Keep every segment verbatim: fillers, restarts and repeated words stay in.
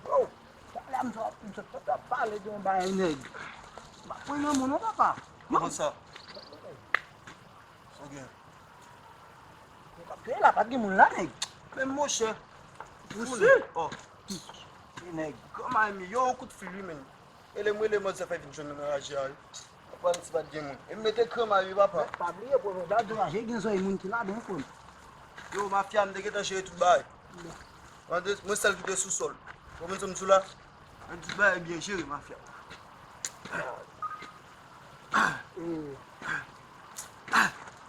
Bro, talè a m sot, m sot, sot ap pale de yon bagay nèg. M ap pran nan moun non, papa. Kòman sa? Sa w gen? Mwen t ap touye la, pa t gen moun la, nèg. Men monchè. Ou si? Oh. Ti nèg. Kòman yo, yon kout fil wi, men. E lè m rele manzè fè vin jwenn nan raje a wi. Papa, si pa t gen moun. E m mete kran may wi, papa. Pa bliye, pwovèb la di raje gen zòrèy moun ki ladan, frè m. Yo, mafya, m te gentan jere tout bagay. Mwen, mwen sèl ki te sou sòl. Ou konprann sa m di w la? Mwen tout bagay byen jere, mafya. Eh.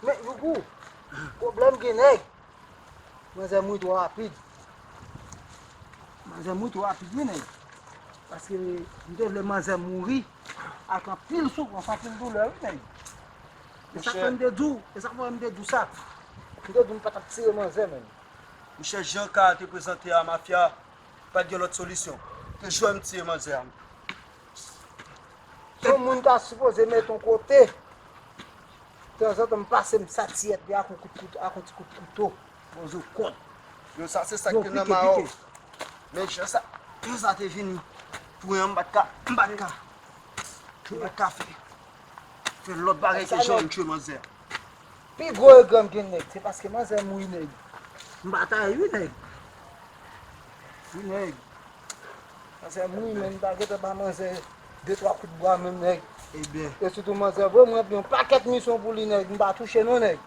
Men, Yougou, pwoblèm gen nèg. Manzè mouri twò rapid. Manzè mouri twò rapid, wi, nèg. Paske m te vle manzè mouri ak anpil soufrans, anpil doulè, wi, nèg. E sa k fè m te di w, e sa k fè m te di w sa. M te di w m pa t ap tire manzè, menm. Monchè, jan ka a te prezante a, mafya, pa t gen lòt solisyon ke jwè m tire manzè a. Se yon moun ta sipoze mete yon kote. Tanzantan m pase m satiyèt li ak yon kout kouto, ak yon ti kout kouto. Poze w kont. Yo, sa se sa k te nan mawo. Men jan sa, jan sa te vini. Pou yon m pa t ka, m pa t ka. M pa t ka fè. Fè lòt bagay ke jan m tchwe manzè. Pi gwo egre m gen nèg, se paske manzè mouri nèg. M batay wi nèg. Wi nèg. Manzè mouri men m ta gentan ba manzè de twa kout bwa menm nèg. Ebyen. E sitou manzè voye mwen yon pakèt misyon pou li nèg, m pa touche non nèg.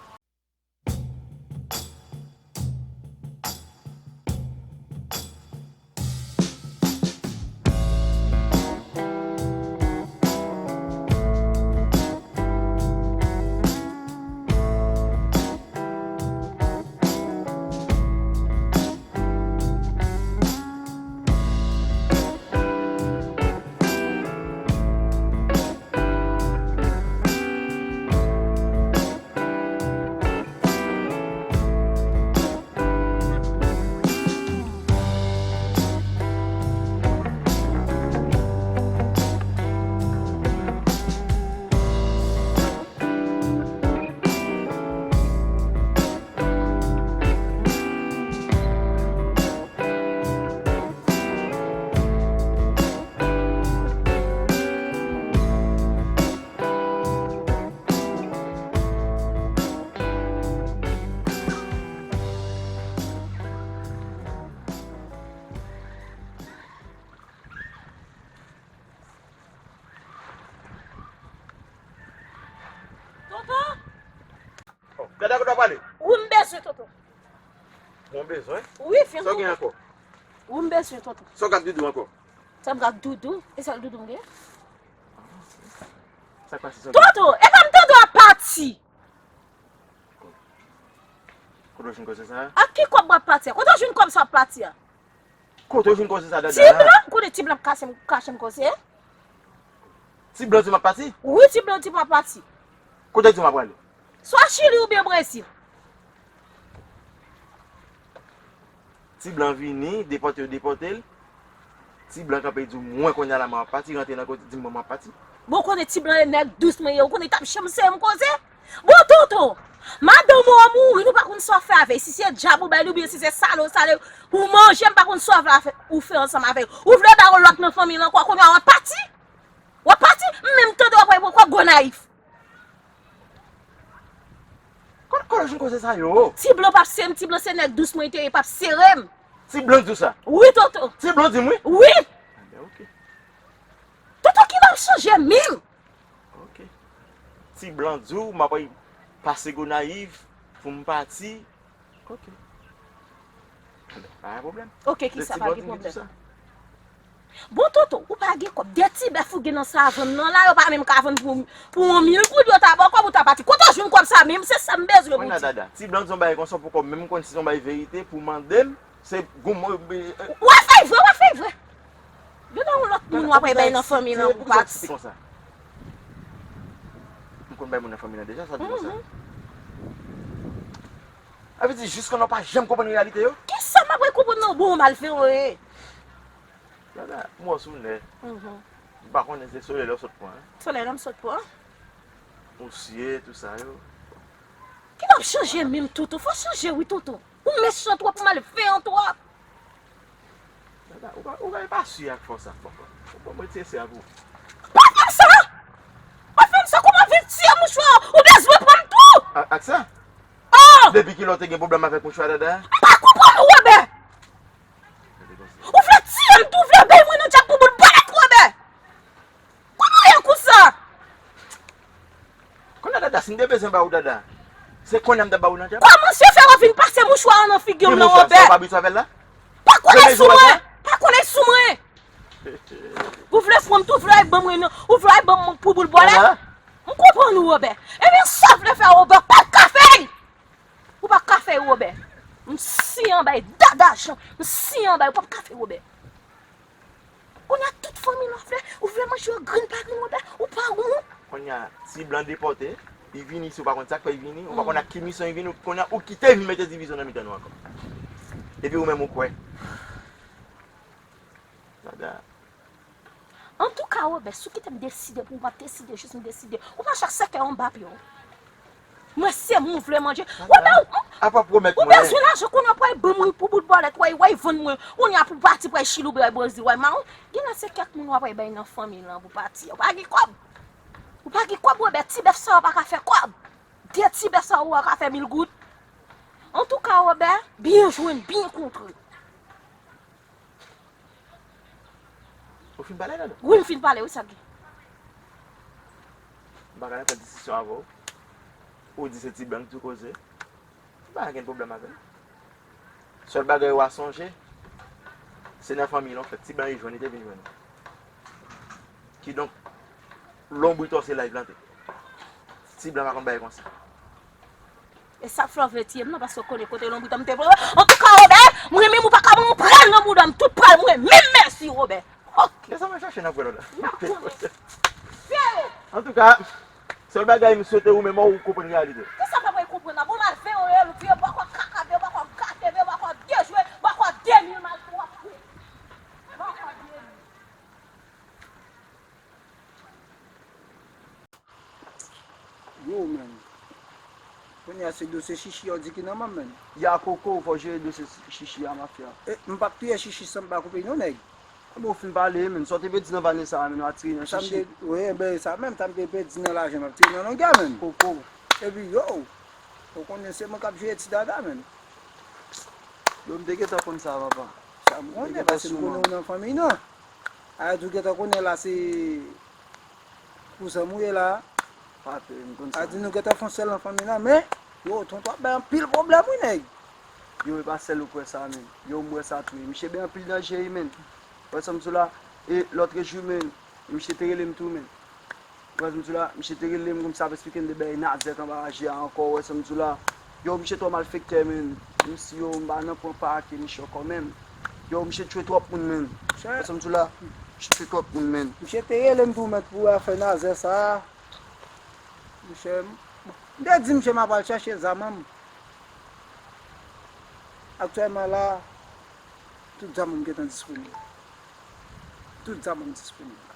Toto! Oh, gade kote w ap pale. Wi, m bezwen, Toto. Ou bezwen? Wi, fi. Sa w gen ankò? Wi, m bezwen, Toto. Sa w gen ak Doudou ankò? Sa m gen ak Doudou? E sèl Doudou m gen? Sa k pase, sa w gen? Toto, e pa m tande w ap pati. Kote w jwenn koze sa a? Ak ki kòb w ap pati a? Kote w jwenn kòb sa w ap pati a? Kote w jwenn koze sa, dada? Ti blan, m konnen ti blan ap kache m, kache m koze. Ti blan di m ap pati? Wi, ti blan di m ap pati. Kote di m ap prale? Swa Chili oubyen Brezil. Ti blan vini, depòte yo depòte l. Ti blan kanpe di w, mwen kounye a la m ap pati, rantre nan kote, di m mwen m ap pati. Bon, konnen ti blan e nèg dous mwen ye, ou konnen t ap janm sere m koze. Bon, tonton, madanm ou an mouri, nou pa konn sa w fè avè l. Si se djab ou ba li, oubyen si se sale w sale pou manje, m pa konn sa w vle fè, ou fè ansanm avè l. Ou vle ba yon lòt nan fanmi l ankò, kounye a w ap pati? W ap pati? M menm tande w ap pran pran Gonayv. Kot, kot w jwenn koze sa yo? Ti blan p ap sere m, ti blan se nèg dous mwen te ye, p ap sere m. Ti blan di w sa? Wi, Toto. Ti blan di m wi? Wi. Enben, ok. Toto ki va chanje menm. Ok. Ti blan di w m ap pase Gonayiv pou m pati. Ok. Enben, pa gen pwoblèm. Ok, kisa pa gen pwoblèm? Bon, Toto, ou pa gen kòb. De ti bèf ou gen nan savann nan la, yo pa menm ka vann pou, pou yon mil goud, yo ta ba w kòb, ou ta pati. Kote w jwenn kòb sa menm? Se sa m bezwen pou di. Dada, ti blan di yon bagay konsa pou kòb, menm m konn si se yon bagay verite, pou mande m, se gon mwen. W ap fè vre, w ap fè vre. Yo nan yon lòt moun w ap bay nan fanmi lan pou pati. M konn bay moun nan fanmi lan deja, sa di konsa. Sa vle di, jiskanan w pa janm konprann reyalite yo? Kisa m ap konprann nan bon malveyan? Dada, m wè w sou nè. M pa konnen se solèy la w sot pran. Solèy la m sot pran. Ou siye, tou sa yo. Ki w ap chanje menm, Toto? Fò w chanje wi, Toto. Ou mechan twòp, ou malveyan twòp. Dada, ou pa, ou pa, pa siye ak fòs ak fòs. Ou ban mwen ti esè a pou ou. Pa fè m sa! Pa fè m sa, kòman w vin tiye mouchwa? Ou bezwen pran m tou? A, ak sa? Oh! Depi kilè w te gen pwoblèm avèk mouchwa, Dada? M pa konprann ou, Wobè! Ou vle tiye m tou, ou vle bay mwen nan dyab pou bout bòlèt, Wobè! Kòman w ye konsa? Kounye a, Dada, si m te bezwen ba ou, Dada, se kounye a m t ap ba ou nan dyab. Kòman se fè w vin pase mouchwa an nan figi m nan, Wobè? Ki mouchwa sa, ou pa abitye avè l la? Pa konnen sou mwen! Pa konnen sou mwen! Ou vle pran m tou, ou vle al ban mwen nan, ou vle al ban mwen pou bout bòlèt? M konprann ou, Wobè. Ebyen, sa w vle fè, Wobè, w p ap ka fè l! Ou p ap ka fè, Wobè. M siyen anba e Dada Jan. M siyen anba e, ou p ap ka fè, Wobè. Kounye a tout fanmi lan vle, ou vle manje yo grenn pa grenn, Wobè, ou pa wont. Kounye a, ti blan depòte, li vini, si w pa konn sa k fè li vini, ou pa konn ak ki misyon li vini, kounye a ou kite vin mete divizyon nan mitan nou ankò. Epi ou menm ou kwè. Dada. Antouka, Wobè, si w kite m deside pou ou, m ap deside, jis m deside. Ou pa chak sèkèy anba pye w. Mwen se moun vle manje. Ou pa, ou, apa pwomèt ou mwen bezwen lajan kounye a pou al ban mwen pou bout bòlèt, w al, w al vann mwen. Kounye a pou pati pou al Chili oubyen al Brezil, w al mawon. Genlè se kèk moun w ap al bay nan fanmi lan pou pati. Ou pa gen kòb. Ou pa gen kòb, Wobè. Ti bèf sa yo pa ka fè kòb. De ti bèf sa yo ka fè mil goud. Antouka, Wobè, byen jwenn, byen kontre. Ou fin pale, Dada? Wi, m fin pale, wi, sa k gen? M pa ka nan fè diskisyon avè w. Ou di se ti blan ki tou koze. M pa gen pwoblèm avè l. Sèl bagay w a sonje, se nan fanmi lan w fèt. Ti blan li jwenn, li te vin jwenn ou. Kidonk, lonbrit ou se la l plante. Ti blan pa konn bagay konsa. E sa k fè w vle tiye m nan, paske w konnen kote lonbrit an m te pran. Antouka, Wobè, mwen menm ou pa ka ban m pral nan bouda m, tout pral mwen menm, mèsi, Wobè. Ok. E sa mwen chache nan pral la. N ap konnen. Antouka, sèl bagay m swete ou menm ou konprann reyalite. Kisa sa mwen konprann la? Bon, malveyan w ye, vye bòkò kaka, vye bòkò gate, vye bòkò dejwe, bòkò de mil mal pou w ap fè. Bòkò de mil. Yo, menn. Kounye a se dosye chichi a w di ki nan men m, menn. Ya koko, fò w jere dosye chichi a, mafya. E, m p ap touye chichi san m pa koupe l non, nèg. Bon, w fin pale, menn. Sa w te pèdi nan Vanessa a, menn, w a tire nan chichi. Wi, ben, sa menm, sa m te pèdi nan lajan, m ap tire nan longè, menn. Koko. Epi, yo, ou konnen se mwen k ap jere ti dada, menn. Yo, m te gentan konn sa, papa. Sa m konnen, paske m konnen ou nan fanmi nan. A di w gentan konnen la se pou zanmi w ye la. Pa pè, m konn sa. A di nou gentan fè yon sèl nan fanmi nan, men, yo, tonton ap bay anpil pwoblèm, wi, nèg. Yo, e pa sèl ou kwè sa, menn. Yo, m wè sa tou, wi. Misye bay anpil danje, wi, menn. Wè sa m di w la, e lòt jou, menn, misye te rele m tou, menn. Ou wè sa m di w la, misye te rele m kòmsi ap eksplike m de bagay Nazèt anba raje a ankò, ou wè sa m di w la. Yo, misye twò malfektè, menn. Menm si yo, m pa nan pwen pa ake misye ankò, menn. Yo, misye tchwe twòp moun, menn. Ou wè sa m di w la, misye tchwe twòp moun, menn. Misye te rele m tou, menn, pou afè Nazèt sa. Misye, m te di misye m ap al chache zam an m. Aktyèlman la, tout zam an m gentan disponib. Tout zam an m disponib.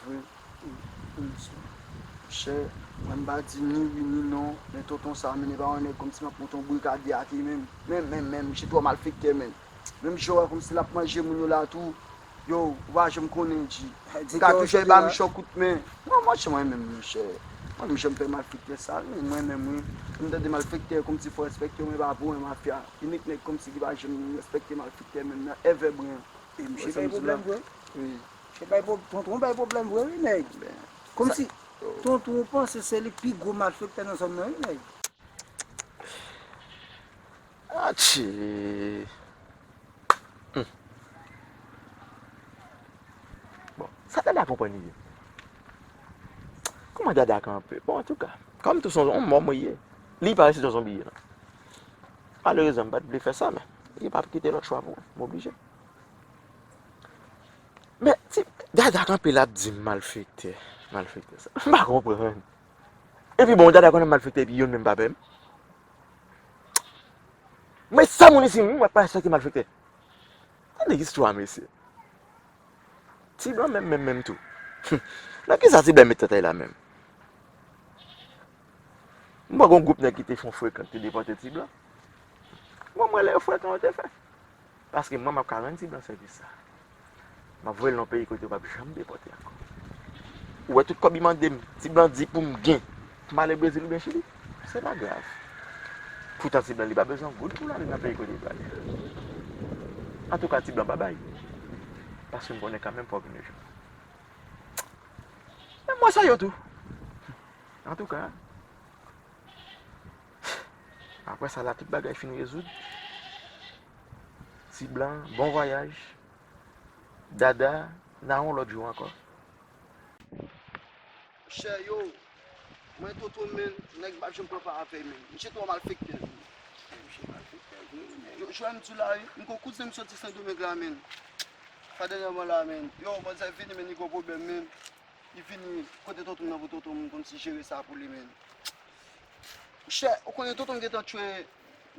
Vre? Wi, wi, misye. Monchè, mwen m pa di ni wi ni non, men tonton sa a, menn, e pa yon nèg kòmsi m ap monte yon brikadye ak li menm. Menm, menm, menm, misye twò malfektè, menn. Menm jan w wè kòmsi l ap manje moun yo la tou, yo, ou pa janm konnen, G. M ka toujou al ba misye yon kout men. Non, monchè, mwen menm, monchè. Mwen menm, jan m fè malfektè sa, wi, mwen menm, wi. M tande malfektè kòmsi fò respekte yo, men pa pou mwen, mafya. Inik nèg kòmsi ki pa janm respekte malfektè menm nan, èvè bren an. E misye bay pwoblèm vre. Wi. Misye bay pwob-, tonton bay pwoblèm vre, wi, nèg. Kòmsi tonton panse se li pi gwo malfektè nan zòn nan, wi, nèg. Atchi. Hmm. Bon, sa Dada konprann li ye? Kòman Dada kanpe? Bon, antouka, kòm tou se yon mò mwen ye, li parèt se yon zonbi ye, non. Malerezman, m pa t vle fè sa, men li pa kite lòt chwa pou mwen. M oblije. Men, ti Dada kanpe la ap di m malfektè, malfektè sa. M pa konprann. Epi bon, Dada konnen m malfektè, epi youn menm pa pè m. Men sa moun isi, m wè pa respekte malfektè. Tande istwa, mesye. Ti Blan menm, menm, menm tou. Nan kisa Ti Blan met tèt la menm? M wè gon gwoup nèg ki te fè yon frekan, ki te depòte Ti Blan. Bon, mwen lè yo frekan yo te fè. Paske mwen, m ap ka rann Ti Blan sèvis sa. M ap voye l nan peyi kote yo p ap janm depòte ankò. Ou wè tout kòb li mande m, Ti Blan di pou m gen, pou m ale Brezil oubyen Chili. Se pa grav. Poutan Ti Blan li pa bezwen goud pou l ale nan peyi kote l prale. Antouka, Ti Blan pa bay. Paske m konnen kanmenm fò vin yon jou. Men m wè sa yo tou. Antouka, apre sa la, tout bagay fin rezoud. Ti Blan, bon vwayaj. Dada, n a yon lòt jou ankò. Chè yo, mwen tonton men, nèg m pa janm pran pa avè men. Misye twò malfektè. Misye malfektè vre, men. Yo, jwè m di w la, wi. M gon kouzen m soti Sendomeng la, men. Sa dènyèman la, men. Yo, manzè vini, men, li gon pwoblèm, men. Li vini kote tonton m nan pou tonton m kòmsi jere sa pou li, men. Chè, ou konnen tonton m gentan tchwe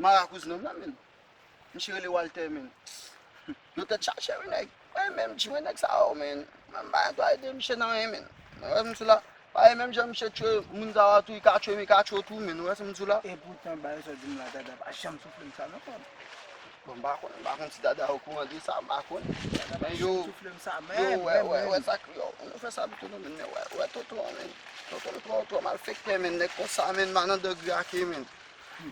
mara kouzin an m nan, men. Misye rele Walter, men. Yo tèt chaje, wi, nèg. Mwen menm, di mwen nèg sa yo, men. Mwen m pa gen dwa ede misye nan anyen, men. Mwen wè m sou la. Paske menm jan misye tchwe moun sa yo tou, li ka tchwe m, li ka tchwe w tou, men. Ou wè sa m di w la? E poutan, bagay sa w di m la, Dada pa janm soufle m sa, non, frè m. Bon, m pa konn, m pa konn si Dada okouran de sa, m pa konn. Men yo, soufle m sa, yo, men, wè, men, wè, men. Wè sa k, yo, nou fè sa pito, non, men, wè, wè, tonton an, men. Tonton m twò, twò malfektè, men, nèg konsa, men, m pa nan dan grake, men.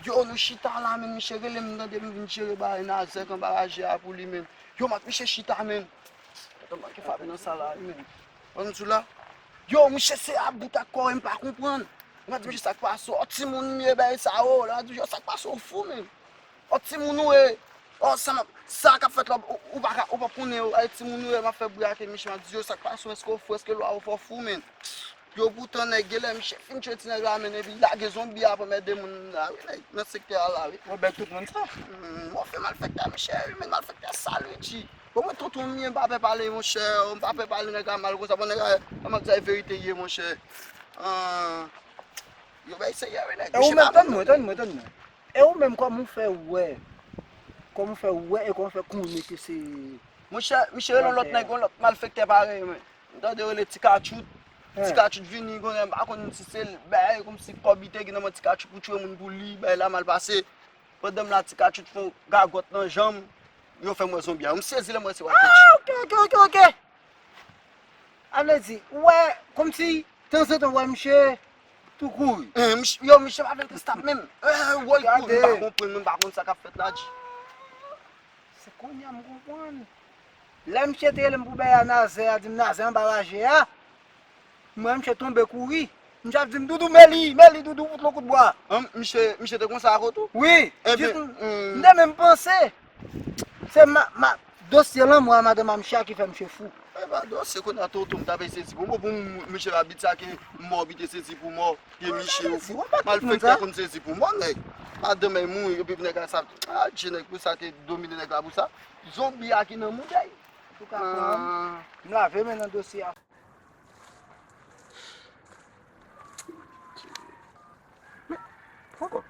Yo, nou chita la, men, misye rele m, tande m vin jere bagay Nazèk anba raje a pou li, men. Yo, m ak misye chita, men. Tonton m manke frape nan sal la, men. Wè m di w la. Yo, misye se a bout ak kò, m pa konprann. M ap di misye sa k pase w. Ò, timoun m ye, bagay sa yo. Lè m ap di yo sa k pase w, fou, men. Ò, timoun ou ye. Ò, sa m ap, sa k ap fèt la, ou, ou pa ka, ou p ap konnen yo. Ay, timoun ou ye, m ap fè bri ak misye, m ap di yo sa k pase w, èske w fou, èske lwa yo fè w fou, men. Yo, poutan, nèg, genlè misye fin tchwe ti nèg la, men, epi lage zonbi a pou m ede moun la, wi, nèg, nan sektè a la, wi. Ou bèk tout moun sa. Hmm, move malfektè, misye, wi, men malfektè sal, wi, G. Bon, mwen, tonton m ye, m pa pè pale, monchè. M pa pè pale nèg la mal konsa. Bon, nèg la, m ap di verite ye, monchè. Ah, yo bay serye, wi, nèg. E ou menm, tann mwen, tann mwen, tann mwen. E ou menm, kòman w fè wè? Kòman w fè wè e kòman w fè konnen ke se... Monchè, misye rele yon lòt nèg, yon lòt malfektè parèy mwen. M tande yo rele Ti Katchout. Ti Katchout vini, konnen, m pa konn si se bagay kòmsi kòb li te gen nan men Ti Katchout pou tchwe moun pou li, bagay la mal pase. Pandan m la, Ti Katchout fè yon gagòt nan jan m, yo fè m wè zonbi a. M sezi lè m wè se Walter. Ah, ok, ok, ok, ok. A vle di, ou wè, kòmsi, tanzantan, ou wè misye tou kouri. Eh, mich-, yo, misye pa vle rete stap menm. Eh, wòl kouri, m pa konprann, m pa konn sa k ap fèt la, G. Se kounye a m konprann. Lè misye te rele m pou bay a Nazè a, di m Nazè anba raje a. M wè misye tonbe kouri. Misye ap di m, "Doudou, men li, men li, Doudou, fout l yon kout bwa." An, misye, misye te konsa ak ou tou? Wi. Ebyen, jis m, hmm, m te menm panse se ma, ma, dosye lanmò a madanm a misye a ki fè misye fou. E pa dosye kounye a tonton m ta bay sezi pou mò, pou m, misye abitye ke mò bite sezi pou mò. Ye misye ou fou. Malfektè konn sezi pou mò, nèg. Madanm ay mouri, epi nèg la sa, adje nèg pou sa te domine nèg la pou sa. Zonbi a ki nan mouda y. Ou ka pran. M lave men nan dosye a. Men, poko.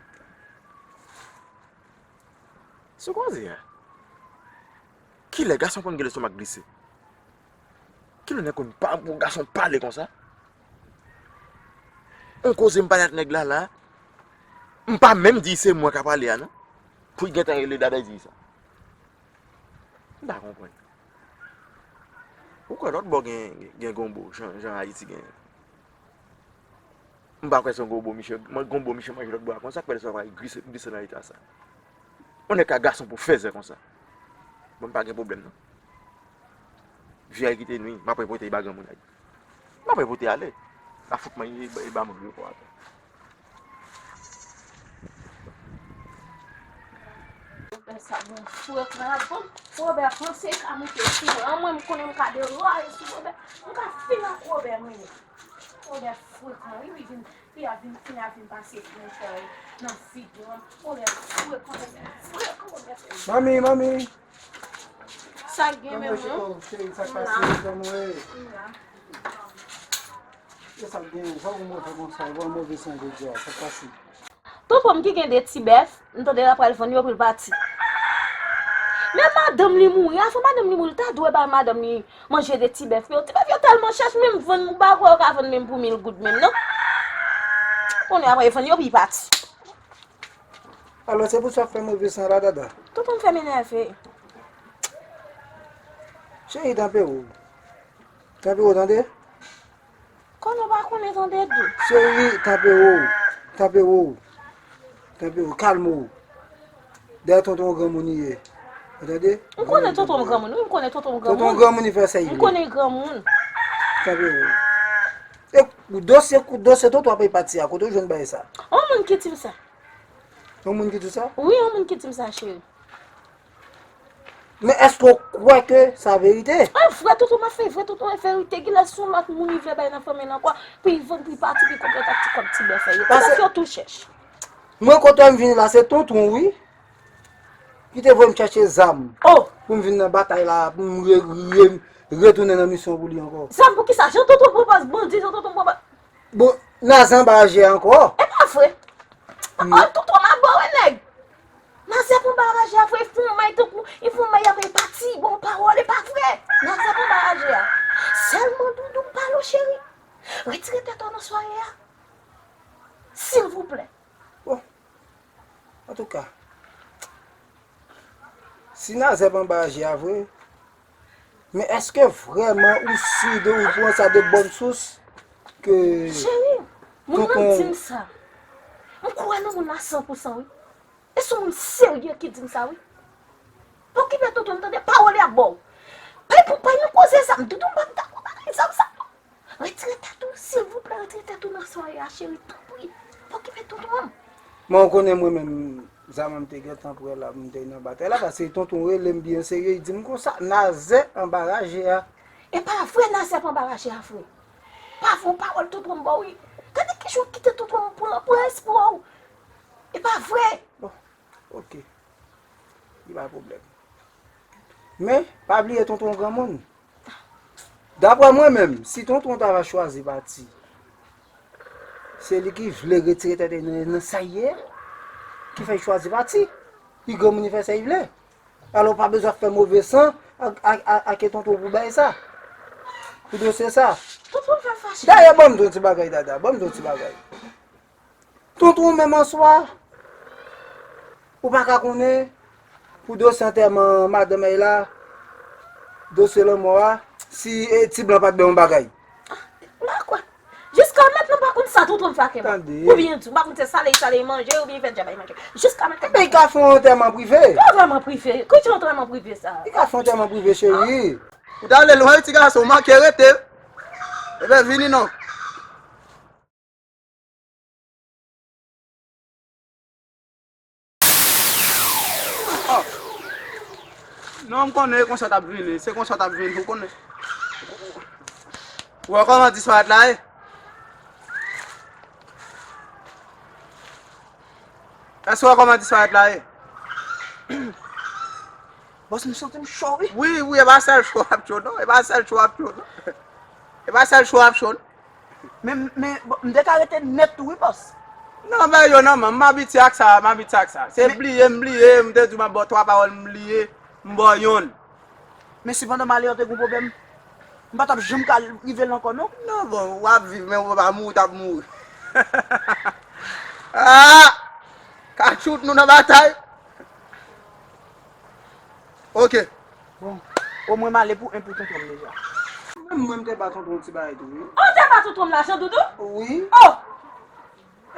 Sou koze a. Kilè gason konn gen lestomak glise? Kilè nèg konn pa, pou gason pale konsa? On koze m pale ak nèg la la, m pa menm di se mwen k ap pale a non. Pou l gentan rele Dada di sa. M pa konprann. Ou kwè lòt bò gen, gen gonbo, jan, jan Ayiti gen? M pa kwè se yon gwo bo miche, mwen gwo bo miche manje lòt bò a konsa, k fè l sa pral glise, glise nan eta sa. Yon nèg ka gason pou fèzè konsa. Bon, m pa gen pwoblèm non. Vye a kite nou, m ap repote ba granmoun la. M ap repote ale. Pa fout mwen e, e ba moun yo kwa atò. Robè sa bon frekan la bon. Robè panse ka moute sou mwen. An mwen m konnen m ka deroye sou Robè. M ka fin ak Robè mwen. Robè frekan wi, li vin, li a vin fin a vin pase pwentay nan figi m. Robè frekan, Robè frekan, Robè frekan. Manmi, manmi. Sa k gen menm non? Cheri, sa k pase? Kòman w ye? E sa k gen? Sa w move konsa? Ou pran move san jodi a? Sa k pase? Tonton m ki gen de ti bèf, m tande l ap pral vann yo pou l pati. Men madanm li mouri, avan madanm li mouri, l ta dwe bay madanm li manje de ti bèf yo. Ti bèf yo tèlman chèch, menm vann, ou pa kwè yo ka vann menm pou mil goud menm non. Kounye a, apre vann yo, pi pati. Alò, se pou sa w ap fè move san la, Dada? Tonton m fè m enève. Cheri, tanperi. Tanperi, tande? Kòman w pa konnen tande dou? Cheri, tanperi. Tanperi. Tanperi, kalme w. Dèyè tonton granmoun li ye. Ou tande? M konnen tonton granmoun, wi, m konnen tonton granmoun. Tonton granmoun li fè sa li vle. M konnen granmoun. Tanperi. E dosye, dosye tonton ap pati a, kote w jwenn bagay sa? Yon moun ki di m sa. Yon moun ki di w sa? Wi, yon moun ki di m sa, cheri. Men èske w kwè ke sa verite? A vre, tonton m ap fè vre, tonton e verite. Genlè se yon lòt moun li vle bay nan fanmi l ankò, pou li vann, pou li pati, pou li konplèt ak ti kòb ti bèf yo. Ti bèf yo tou chèch. Mwen kote m vini la, se tonton wi. Ki te voye m chèche zam. Oh! Pou m vin nan batay la, pou m re, re, retounen nan misyon pou li ankò. Zam pou kisa? Jan tonton pran pòz bandi, jan tonton pran pòz Bon, Nazè anba raje a ankò. E pa vre. Oh, tonton m ap ba w, nèg. Nazè pa anba raje a vre, li fè yon may tankou, li fè yon may apre li pati, bon pawòl, e pa vre. Nazè pa anba raje a. Sèlman Doudou m pale w, cheri. Retire tèt ou nan sware a. Silvouplè. Bon. Antouka, si Nazè pa anba raje a vre, men èske vrèman ou si de ou pran sa de bòn sous ke... Cheri, moun nan di m sa. M kwè nan moun la san pou san, wi. E se yon moun serye ki di m sa, wi. Pa okipe tonton m, tande, pawòl y ap ba w. Pay pou pay, nou koze zam. Doudou m p ap dakò bagay zam sa non. Retire tèt ou, silvouplè, retire tèt ou nan sware a, cheri, tanpri. Pa okipe tonton an. Men w konnen mwen menm, zam an m te gentan pran la, m te nan batay la, paske tonton rele m byen serye, li di m konsa, Nazè anba raje a. E pa vre, Nazè pa anba raje a vre. Pa vre, yon pawòl tonton m ba w, wi. Gade kijan w kite tonton m pran, pran espwa w. E pa vre. Bon, oke. Li pa pwoblèm. Men, pa bliye tonton granmoun. Daprè mwen menm, si tonton ta va chwazi pati, se li ki vle retire tèt li nan, nan sa l ye a, ki fè l chwazi pati. Li granmoun, li fè sa l vle. Alò, w pa bezwen ap fè move san ak, ak, ak, ak tonton pou bay sa. Pou dosye sa. Tonton fè fache. Dayè, ban m di w yon ti bagay, Dada. Ban m di w yon ti bagay. Tonton menm answa, ou pa ka konnen pou dosye antèman madanm Ayla, dosye lanmò a, si, e, ti blan pa t bay yon bagay. M pa kwè. Jiska mentnan m pa konn sa tonton m fè ak mwen. Tande. Oubyen di, m pa konn se sale, sale manje, oubyen fè djab bay manje. Jiska mentnan. Ebyen, li ka fè yon antèman prive. Ki antèman prive? Ki antèman prive sa? Li ka fè yon antèman prive, cheri. Ou t ale lwen, wi, ti gason, ou manke rete. Ebyen, vini non. Oh. Non, m konnen e konsa w t ap vini. Se konsa w t ap vini, ou konnen. Ou wè kòman disparèt la ye? Èske w wè kòman disparèt la ye? Bòs, m santi m cho, wi. Wi, wi, e pa sèl cho w ap cho, non. E pa sèl cho w ap cho, non. E pa sèl cho w ap cho, non. Men, men, bon, m te ka rete nèt tou, wi, bòs. Non, men yo, non, man, m abitye ak sa, m abitye ak sa. Se bliye, m bliye, m te di w m ap ba w twa pawòl, m bliye, m ba w yonn. Men sipandan malè an te gen pwoblèm, m pa t ap janm ka rive l ankò, non. Non, bon, w ap viv, men w pa mouri, w t ap mouri. Ah! Katchout, nou nan batay. Ok. Bon, omwen m ale pou en pou tonton m deja. Menm mwen, m te ba tonton yon ti bagay tou, wi. Oh, w te ba tonton m lajan, Doudou? Wi. Oh!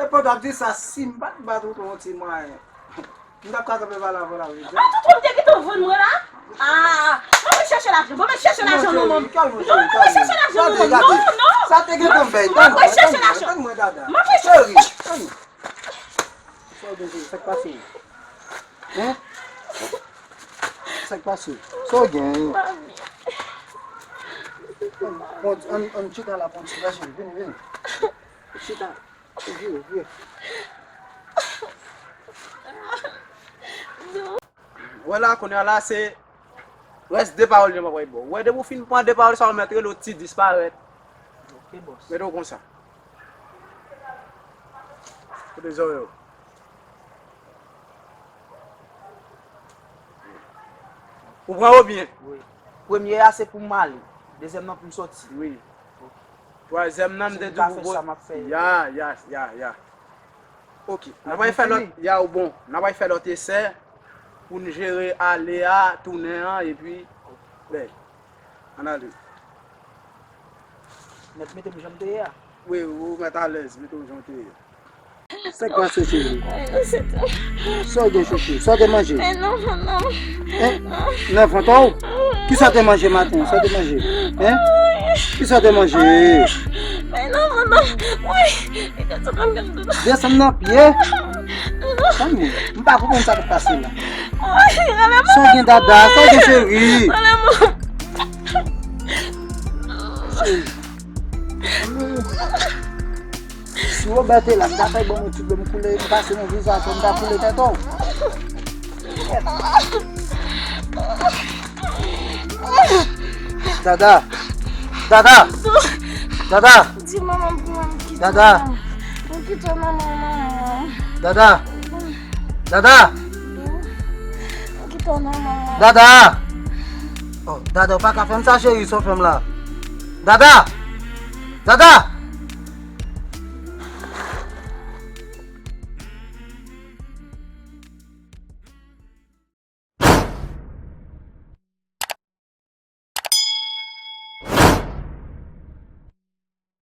Epi w t ap di sa, si m pa t ba Toutou yon ti mwayen, m t ap ka kanpe pale avè w la, wi. Ah, Toutou, m te gentan vann mwen la. Ah, mwen mèt chèche lajan. Mwen mèt chèche lajan, non, manman. Non, mwen mèt chèche lajan, non, manman. Non, non. Sa te gentan fèt. Mwen mèt chèche lajan. Mwen mèt chèche. Cheri, ann. Sa w gen, sa k pase? Hein? Sa k pase? Sa w gen? Bon, ann, ann chita la, bon, chita, chita, vini, vini. Chita. Vire, vire. Wè la, kounye a la, se rès de pawòl yo m ap ba w. Wè, depi w fin pran de pawòl sa, w mèt rele w ti disparèt. Ok, bòs. Mete w konsa. Kote zòrèy ou? Ou pran yo byen? Wi. Premye a se pou m ale. Dezyèm nan pou m soti. Wi. Ok. Twazyèm nan, m te di w pou. Ya, ya, ya, ya. Ok. N ap fè lòt, ya, ou bon. N ap fè lòt esè pou n jere ale a, tounen an, epi, bèl. Ann ale. Mèt mete m jan m te ye a. Wi, ou mèt alèz, mete w jan w te ye. Sa k pase, cheri? Sa w gen, chouchou? Sa w te manje? Hein? Nan vant ou? Kisa w te manje maten? Sa w te manje? Hein? Kisa w te manje? Desann nan pye. Tann mwen. M pa konprann sa k ap pase la. Sa w gen, Dada? Sa w gen, cheri? Cheri. Si Wobè te la, m ta fè l ban mwen ti dlo m koule, m pase nan vizaj ou, m ta koule tèt ou. Dada! Dada! Dada! Di manman pou mwen m kite w. Dada! M kite w nan men manman. Dada! Dada! M kite w nan men manman. Dada! Oh, Dada, ou pa ka fè m sa, cheri, sa w fè m la. Dada! Dada!